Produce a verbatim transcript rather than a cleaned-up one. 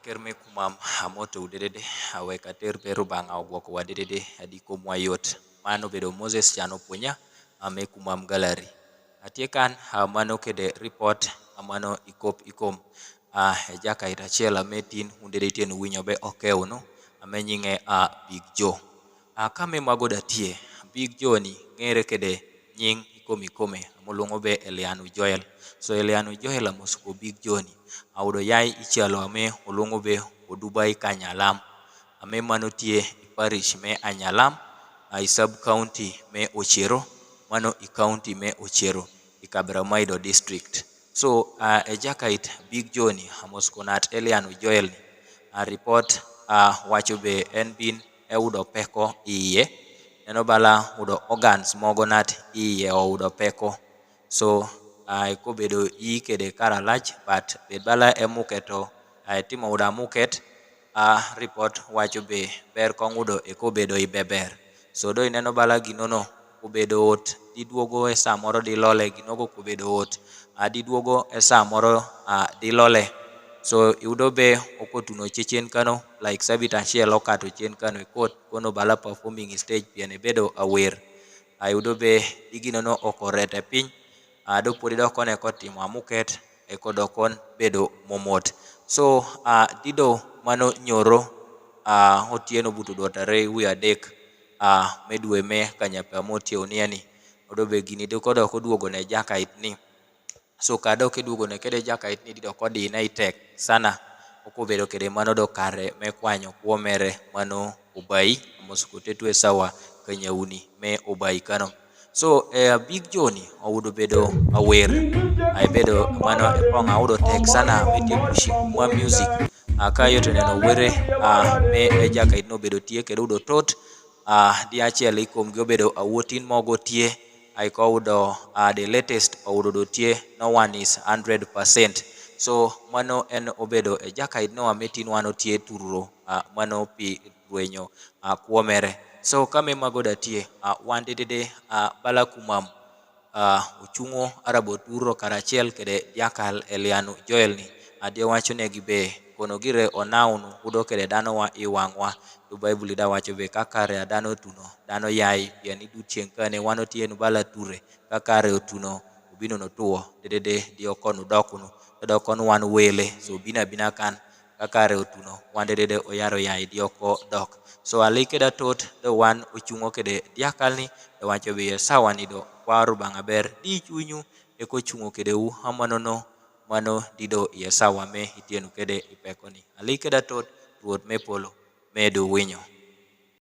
Ker me kumam, a, moto u dedede, a, we ka ter beru bang a u gwok wa dedede, a di kom wa yot. Mano bedo Moses Chano Punya, a, me kumam gallery. A tye kan, a, mano kede report, a, mano i kop i kom. A, e jakayit achiel a me tin, un dedede tyen u winyo be oke unu, a me nyinge, a, Big Joe. A, ka me mago da tye, Big Joe ni ng'ere kede nying i kom i kome, a mo lwongo be Elianu Joel. So Elianu Joel a mo suko Big Joe ni, a oyudo yai i calo a me olwongo be Odubai Kanyalam. A me mano tye i parish me Anyalam, a i sub county me Ochiero, mano i county me Ochiero, i Kaberamaido district. So, a, e jakayit Big Joe ni, a mo suko nat Elianu Joel ni, a report, a, wacho be en bin e oyudo peko iye. Neno bala oyudo organs mogo nat iye oyudo peko. So, a, e kobedo i kede kara lach, but bed bala e muketo, a, e timo oyudo amuket, a, report wacho be ber kong oyudo e kobedo i beber. So do ineno bala ginono kobedo ot, di duogo e sa moro di lole, ginogo kobedo ot, a, di duogo e sa moro, a, di lole. So iyudo be okotuno chien kano, like sabit achiel okato chien kano e kot, kono bala performing stage pien e bedo awer. A, iyudo be di ginono okorete piny, a, do podi dok kone kotimo amuket, e kodok kon bedo momot. So, a, dido mano nyoro, a, otieno buto dwatare wi adek, a, me dwe me kanyape a mo tye unieni. Odo be gini do kodok oduogo ne jakayit ni. So ka dok iduogo ne kede jakayit ni dido kodine i tek sana. Okobedo kede mano do kare me kwanyo kwo mere mano Obai, a mo suko tetwe sawa kanyauni me Obai kano. So, e, Big Joe ni, oyudo bedo awer. A, e bedo mano e pong a oyudo tek sana me tye pushing mwa music. A, ka yot neno were, a, me, e jakayit no bedo tye kede oyudo tot, a, di achiel i komgi obedo awuotin mogo tye, a, i ko oyudo, a, the latest oyudo do tye, no one is hundred percent. So, mano en obedo e jakayit no a me tin wan otye tururo, a, mano pi rwenyo, a, kwo mere. So, ka me mago da tye, a, wan dedede, a, bala kumam, a, ochungo arabo tururo karachiel kede jakal Elianu Joel ni, a, di owacho negi be, kono gire onaunu, udo kede dano wa i wang'wa. To Baibul da wacho be ka kare a dano otuno, dano yai, pien i dut chieng' kane wan otieno bala ture, ka kare otuno, obino notuo, dedede di okonu dokunu, to dok kon wan wele, so bina bina kan, ka kare otuno, wan dedede oyaro yai di oko dok. So ali keda tot, de wan ochungo kede diakal ni, de wan chobe ye sawa ni do, kwa rubanga ber, di chunyu, e ko chungo kede u, hamano no, mano dido ye sawa me itienu kede ipeko ni. Ali keda tot, ruot me polo, medo winyo.